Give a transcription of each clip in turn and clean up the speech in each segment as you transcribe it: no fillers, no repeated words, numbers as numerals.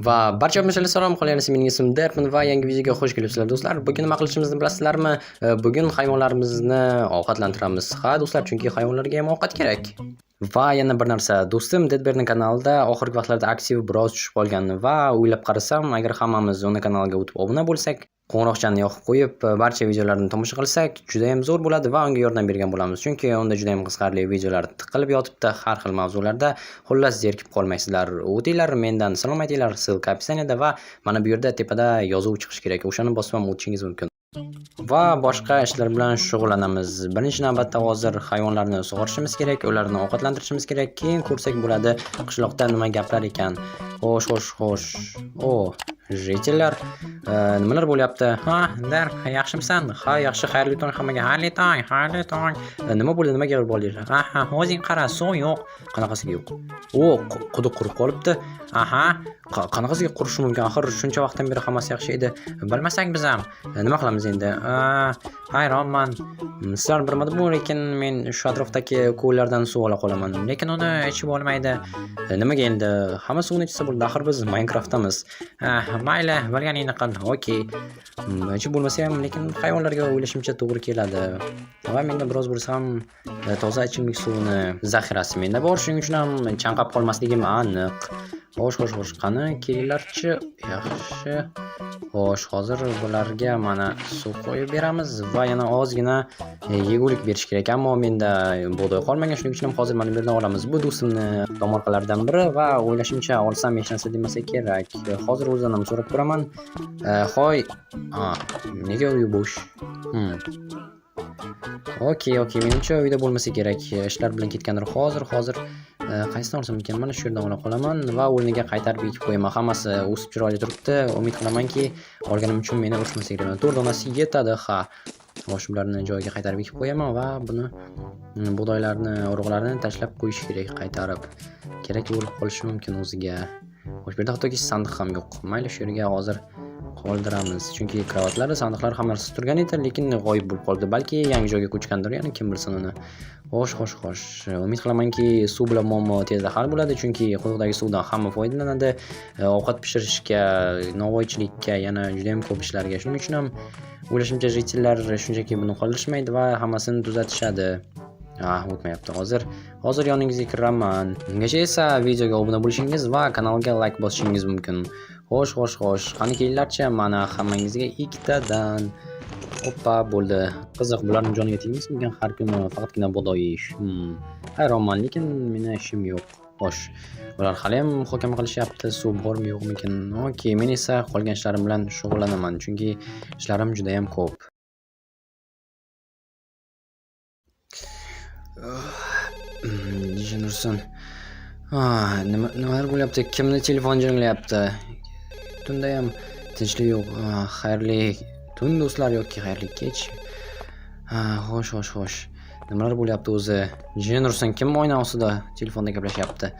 Va barcha salom, qo'llaringiz, mening ismim Derman va yangi videoga xush kelibsizlar, do'stlar. Bugun nima qilishimizni bilasizlarmi? Bugun hayvonlarimizni ovqatlantiramiz. Ha, do'stlar, chunki hayvonlarga ham ovqat kerak. Va yana bir narsa, do'stim Dedberning kanalida oxirgi vaqtlarda aktiv biroz tushib qolgan va o'ylab qarasam, agar hammamiz uni kanaliga o'tib obuna bo'lsak, qo'ng'iroqchani yoqib qo'yib, barcha videolarini tomosha qilsak, juda ham zo'r bo'ladi va unga yordam bergan bo'lamiz. Chunki unda juda ham qiziqarli videolar tiqilib yotibdi har xil mavzularda. Xullas, zerikib qolmaysizlar. O'tinglar, mendan salom aytinglar, ссылка описание da va mana bu yerda tepada yozuv chiqishi kerak. O'shani bosib ham o'tishingiz mumkin. Va boshqa ishlar bilan shug'ullanamiz. Birinchi navbatda hozir hayvonlarni sug'orishimiz kerak, ularni ovqatlantirishimiz kerak. Keyin ko'rsak bo'ladi qishloqda nima gaplar ekan. Xo'sh, xo'sh, xo'sh. O, житель lar, nimalar bo'lyapti? Ha, Dar, yaxshimisan? Ha, yaxshi, xayrli tong hammaga. Xayrli tong, xayrli tong. Nima bo'ldi? Nimaga bo'ldinglar? Aha, o'zing qara, suv yo'q. Qanaqasiga yo'q? O, quduq qurib qolibdi. Aha, qanaqasiga qurishi mumkin? Axir shuncha vaqtdan beri hammasi yaxshi edi. Bilmasak biz ham. Nima qilamiz endi? Hayronman. Sizlar bilmadim, lekin men shu atrofdagi ko'llardan suv ola qolaman. Lekin uni ichib bo'lmaydi. Nimaga endi? Hamma suvni ichsa bo'ldi. Axir biz Minecraftdamiz. Mayli, bilganingni qil. Okey. Ichib bo'lmasa ham, lekin hayvonlarga o'ylashimcha to'g'ri keladi. Va menda biroz bo'lsa ham toza ichimlik suvini zaxirasi menda bor. Shuning uchun ham chanqab qolmasligim aniq. Xo'sh, xo'sh, xo'sh. Qani, kelinglarchi. Yaxshi. Xo'sh, hozir bularga mana suv qo'yib beramiz va yana ozgina yegulik berish kerak. Ammo menda bug'doy qolmagan, shuning uchun ham hozir mana bu yerdan olamiz. Bu do'stimni tomorqalaridan biri va o'ylashimcha olsam hech narsa demasa kerak. Hozir o'zidan ham so'rab ko'raman. Hoy, nega uyi bo'sh? Okey, okey, menimcha uyda bo'lmasa kerak. Ishlar bilan ketgandir. Hozir qaysini olsam ekan? Mana shu yerdan ola qolaman va o'rniga qaytarib ekib qo'yaman. Hammasi o'sib chiroyli turibdi. Umid qilamanki, olganim uchun meni urishmasa kerak. 4 donasi yetadi, ha. Xo'sh, bularni joyiga qaytarib ekib qo'yaman va buni bug'doylarni urug'larini tashlab qo'yish kerak qaytarib. Kerak bo'lib qolishi mumkin o'ziga. Xo'sh, bu yerda hattoki sandiq ham yo'q. Mayli, shu yerga hozir qoldiramiz. Chunki kravatlar, sandiqlar hamma narsasi turgan edi, lekin g'oyib bo'lib qoldi. Balki yangi joyga ko'chgandir, ya'ni kim bilsin uni. Xo'sh, xo'sh, xo'sh. Umid qilamanki, suv bilan muammo tezda hal bo'ladi, chunki quduqdagi suvdan hamma foydalanadi. Ovqat pishirishga, novvoychilikka, yana juda ham ko'p ishlarga. Shuning uchun ham o'ylashimcha житель lar shunchaki buni qoldirishmaydi va hammasini tuzatishadi. Ah, o'tmayapti hozir. Hozir yoningizga kiraman. Ungacha esa videoga obuna bo'lishingiz va kanalga like bosishingiz mumkin. Xo'sh, xo'sh, xo'sh. Qani kelinglarchi, mana hammangizga ikkitadan. Oppa, bo'ldi. Qiziq, bularning joniga tegmasmikan har kuni faqatgina bug'doy yeyish? Hayronman, lekin meni ishim yo'q. Xo'sh, ular haliyam muhokama qilishyapti, suv bormi yo'qmikin. Okey, men esa qolgan ishlarim bilan shug'ullanaman, chunki ishlarim juda ham ko'p. Jin ursin. Ah, nima nimalar bo'lyapti? Kimni telefon jiringlayapti? Tunda ham tinchlik yo'q. Ah, xayrli tun, do'stlar, yoki xayrli kech. Ah, xo'sh, xo'sh, xo'sh. Nimalar bo'lyapti o'zi? Jin ursin, kim oyna ostida telefonda gaplashyapti?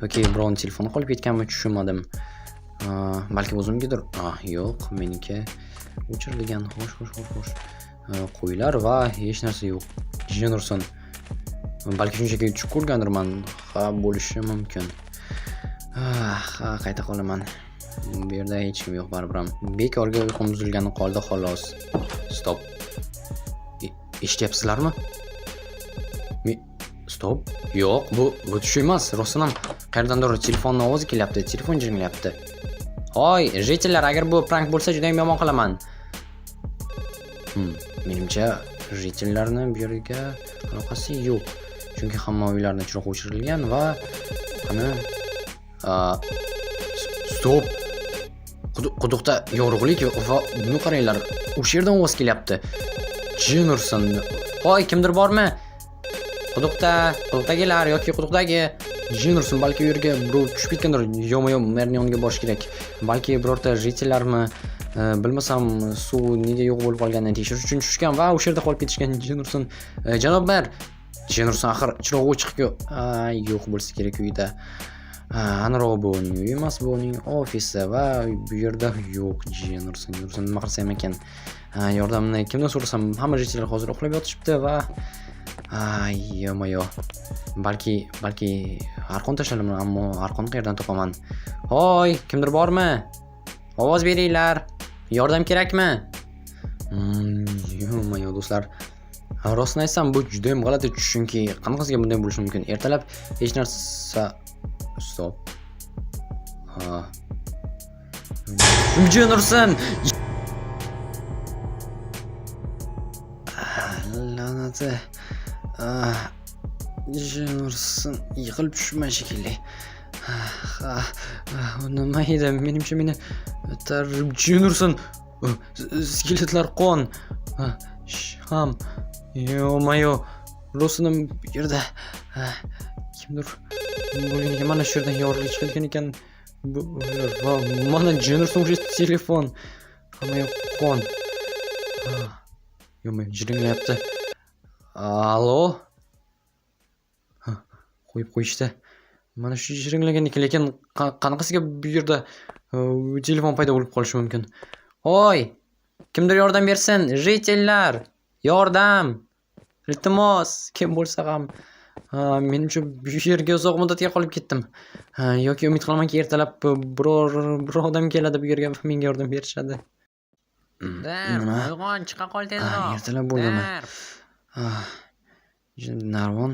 Yoki birovning telefoni qolib ketganmi, tushunmadim. Ah, balkim o'zimnikidir. Ah, yo'q, meniki o'chirilgan. Xo'sh, xo'sh, xo'sh, xo'sh. Ah, qo'ylar va hech narsa yo'q. Jin ursin. Balki shunchaki tushib ko'rgandirman. Ha, bo'lishi mumkin. Ah, ha, qayta qolaman. Bu yerda hech kim yo'q baribir ham. Bekorga uyqum buzilgani qoldi xolos. Stop. Eshityapsizlarmi? Stop. Yo'q, bu tush emas. Rostdan ham qayerdandir telefonni ovozi kelyapti. Telefon jiringlayapti. Hoy, житель lar, agar bu prank bo'lsa juda ham yomon qilaman. Menimcha житель larni bu yerga aloqasi yo'q. Chunki hamma uylarni chiroq o'chirilgan va qani, stop. Quduqda yorug'lik va buni qaranglar. O'sha yerdan ovoz kelyapti. Jin ursin. Hoy, kimdir bormi? Quduqda, quduqdagilar yoki quduqdagi jin ursin, balki u yerga birov tushib ketgandir. Yo'q, merning yoniga borish kerak. Balki birorta житель larmi, bilmasam, suv nega yo'q bo'lib qolganini tekshirish uchun tushgan va o'sha yerda qolib ketishgan, jin ursin. Janob mer, jin ursin, axir chiroq o'chiq-ku. Yo'q bo'lsa kerak uyda. Aniqrog'i bu uning uyi emas, bu uning ofisi va bu yerda yo'q, jin ursin, jin ursin, nima qilsam ekan? Yordamni kimdan so'rasam, hamma житель lar hozir uxlab yotishibdi va Ay, ё-моё. Balki arqon tashladim, ammo arqonni qayerdan topaman? Hoy, kimdir bormi? Ovoz beringlar. Yordam kerakmi? Ё-моё, do'stlar. Rostini aytsam, bu juda ham g'alati, chunki qanaqasiga bunday bo'lishi mumkin? Ertalab hech narsa. Стоп. Ha. Jin ursin! La'nati. Jin ursin. Yiqilib tushibman shekilli. Ha, nima edi? Menimcha, meni jin ursin. Skeletlar, qon. Sham. Ё-моё. Rostini bu yerda kimdir bo'lgan ekan. Mana shu yerdan yorug'lik chiqayotgan ekan. Bu va mana, jin ursin, o'sha telefon. Hamma yoq qon. Ё-моё, jiringlayapti. Allo? Ha, qo'yib qo'yishdi. Mana shu jiringlagan ekan, lekin qanaqasiga bu yerda telefon paydo bo'lib qolishi mumkin? Hoy! Kimdir yordam bersin! Житель lar! Yordam! Iltimos, kim bo'lsa ham. Ha, menimcha, bu yerga uzoq muddatga qolib ketdim. Ha, yoki umid qilamanki, ertalab biror bir odam keladi bu yerga va menga yordam berishadi. Darp, Nima? uyg'on, chiqa qol Ha, tezroq. ertalab bo'ldimi? Darp. Ah, narvon.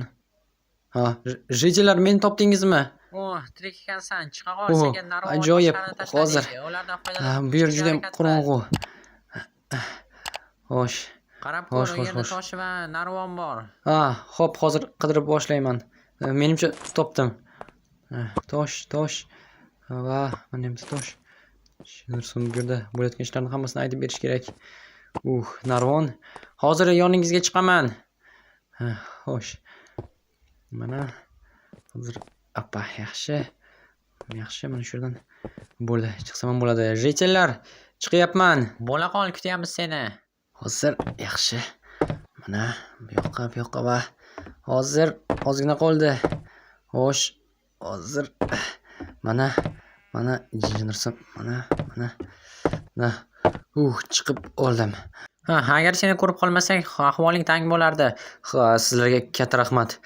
Ha, житель lar, meni topdingizmi? Oh, tirik ekansan, chiqa qol, Oh, senga narvon va ajoyib. toshlarni tashladik. Hozir. Ulardan Ha, foydalanib bu yer chiqishga juda ham harakat qil. qorong'u. Xo'sh. Qarab ko'r, Xo'sh, u xo'sh, yerda xo'sh. tosh va narvon bor. Ha, xo'p, hozir qidirib boshlayman. Menimcha, topdim. Tosh, tosh va mana bitta tosh. Jin bu yerda bo'layotgan ishlarni hammasini aytib berish kerak. Narvon. Hozir yoningizga chiqaman. Xo'sh. Mana hozir, appa, yaxshi. Yaxshi, mana shu yerdan bo'ldi. Chiqsam ham bo'ladi. Житель lar, chiqyapman. Bo'la qol, kutyapmiz seni. Hozir, yaxshi. Mana bu yoqqa, bu yoqqa va hozir ozgina qoldi. Xo'sh, hozir mana, mana, jin ursin, mana, mana. Mana. Chiqib oldim. Ha, agar seni ko'rib qolmasak, ahvoling tang bo'lardi. Ha, sizlarga katta rahmat.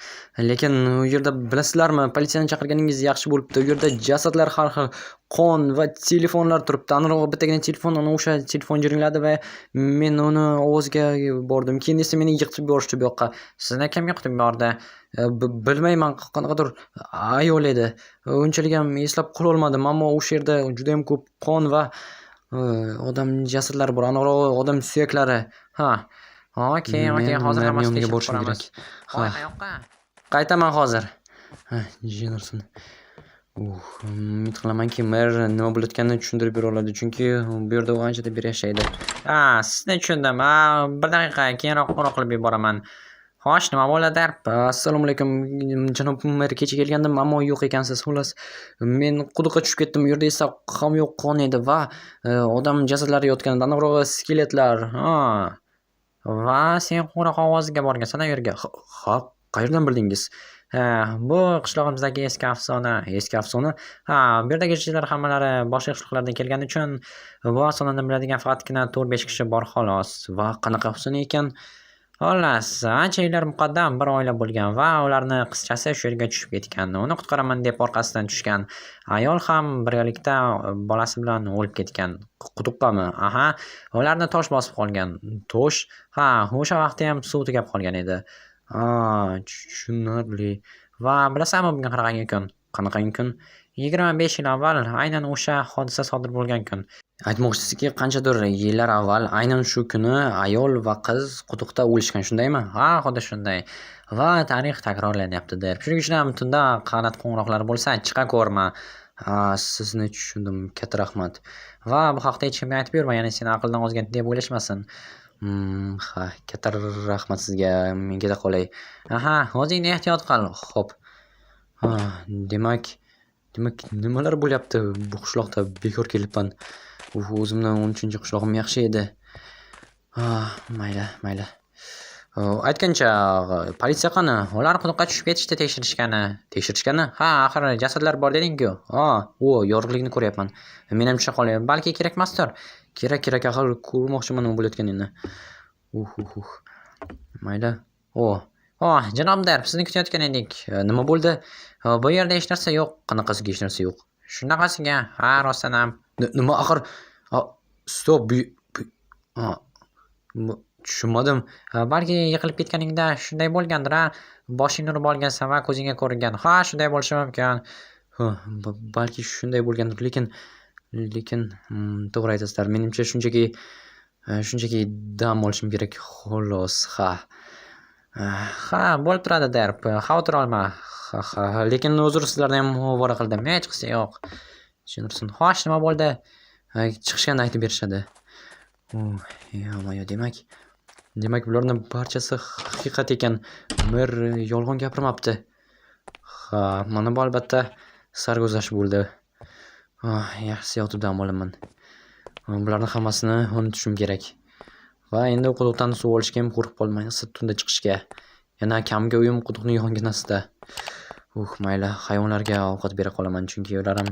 Lekin u yerda, bilasizlarmi, politsiyani chaqirganingiz yaxshi bo'libdi. U yerda jasadlar, har xil qon va telefonlar turibdi. Aniqrog'i, bittagina telefon, ana o'sha telefon jiringladi va men uni ovoziga bordim. Keyin esa meni yiqitib yuborishdi bu yoqqa. Sizni kim yiqitib yubordi? Bilmayman, qanaqadir ayol edi. Unchalik ham eslab qololmadim, ammo o'sha yerda juda ham ko'p qon va odam jasadlari bor. Aniqrog'i, odam suyaklari. Ha. Okey, Men hozir merni hammasini yoniga tekshirib borishim ko'ramiz. kerak. Voy, Ha. qayoqqa? Qaytaman hozir. Ha, jin ursin. Umid qilamanki, mer nima bo'layotganini tushuntirib bera oladi, chunki bu yerda u anchadan beri yashaydi. Ha, sizni tushundim. Ha, bir daqiqa, keyinroq qo'ng'iroq qilib yuboraman. Xo'sh, nima bo'ldi, Darp? Assalomu alaykum, janob mer, kecha kelgandim, ammo yo'q ekansiz. Xullas, men quduqqa tushib ketdim. U yerda esa ham yo'q qon edi va odam jasadlari yotgan edi. Aniqrog'i, skeletlar. Ha. Va sen qo'ng'iroq ovoziga borgansan u yerga. Ha, qayerdan bildingiz? Ha, bu qishlog'imizdagi eski afsona. Eski afsona? Ha, bu yerdagi kishilar hammalari boshqa qishloqlardan kelgani uchun bu afsonani biladigan faqatgina 4-5 kishi bor, xolos. Va qanaqa afsona ekan? Xullas, ancha yillar muqaddam bir oila bo'lgan va ularni qizchasi shu yerga tushib ketgan. Uni qutqaraman deb orqasidan tushgan. Ayol ham birgalikda bolasi bilan o'lib ketgan. Quduqqami? Aha, ularni tosh bosib qolgan. Tosh? Ha, o'sha vaqtda ham suv tugab qolgan edi. Ha, tushunarli. Va bilasanmi, bugun qanaqangi kun? Qanaqangi kun? 25 yil avval aynan o'sha hodisa sodir bo'lgan kun. Aytmoqchisizki, qanchadir yillar avval aynan shu kuni ayol va qiz quduqda o'lishgan, shundaymi? Ha, xuddi shunday. Va tarix takrorlanyapti deb. Shuning uchun ham tunda qanat qo'ng'iroqlar bo'lsa, chiqa ko'rma. Ha, sizni tushundim. Katta rahmat. Va bu haqda hech kimga aytib yurma, ya'ni seni aqldan ozgan deb o'ylashmasin. Ha, katta rahmat sizga. Men keta qolay. Aha, o'zingni ehtiyot qil. Xo'p. Ha, demak, nimalar bo'lyapti bu qishloqda? Bekor kelibman. O'zimni 13-qishlog'im yaxshi edi. Ha, mayli, mayli. Aytgancha, politsiya qani? Ular quduqqa tushib ketishdi tekshirishgani. Tekshirishgani? Ha, axir jasadlar bor deding-ku. Ha, o, yorug'likni ko'ryapman. Men ham tusha qolay. Balki kerakmasdir. Kerak, kerak, axir ko'rmoqchiman nima bo'layotganini. Uh, uh, uh. Mayli. O, Oh, janob Derp, sizni kutayotgan edik. Nima bo'ldi? Bu yerda hech narsa yo'q. Qanaqasiga hech narsa yo'q? Shunaqasiga, ha, rostdan ham. Nima axir? Стоп, bu a, tushunmadim. Balki yiqilib ketganingda shunday bo'lgandir, a? Boshingni urib olgansan va ko'zingga ko'ringan. Ha, shunday bo'lishi mumkin. Balki shunday bo'lgandir, lekin to'g'ri aytasizlar. Menimcha shunchaki dam olishim kerak, xolos, ha. Ha, bo'lib turadi, Derp. Xavotir olma. Ha, lekin uzr, sizlarni ham ovora qildim. Hech qisi yo'q. Tushunursin. Xo'sh, nima bo'ldi? Chiqishganda aytib berishadi. Ё-моё, demak bularni barchasi haqiqat ekan. Mer yolg'on gapirmabdi. Ha, mana bu albatta sarguzasht bo'ldi. Yaxshisi yotib dam olaman. Bularni hammasini unutishim kerak. Va endi quduqdan suv olishga ham qo'rqib qoldim, ayniqsa tunda chiqishga. Yana kamga uyim quduqning yonginasida. Mayli, hayvonlarga ovqat bera qolaman, chunki ular ham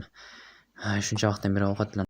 shuncha vaqtdan beri ovqat bilan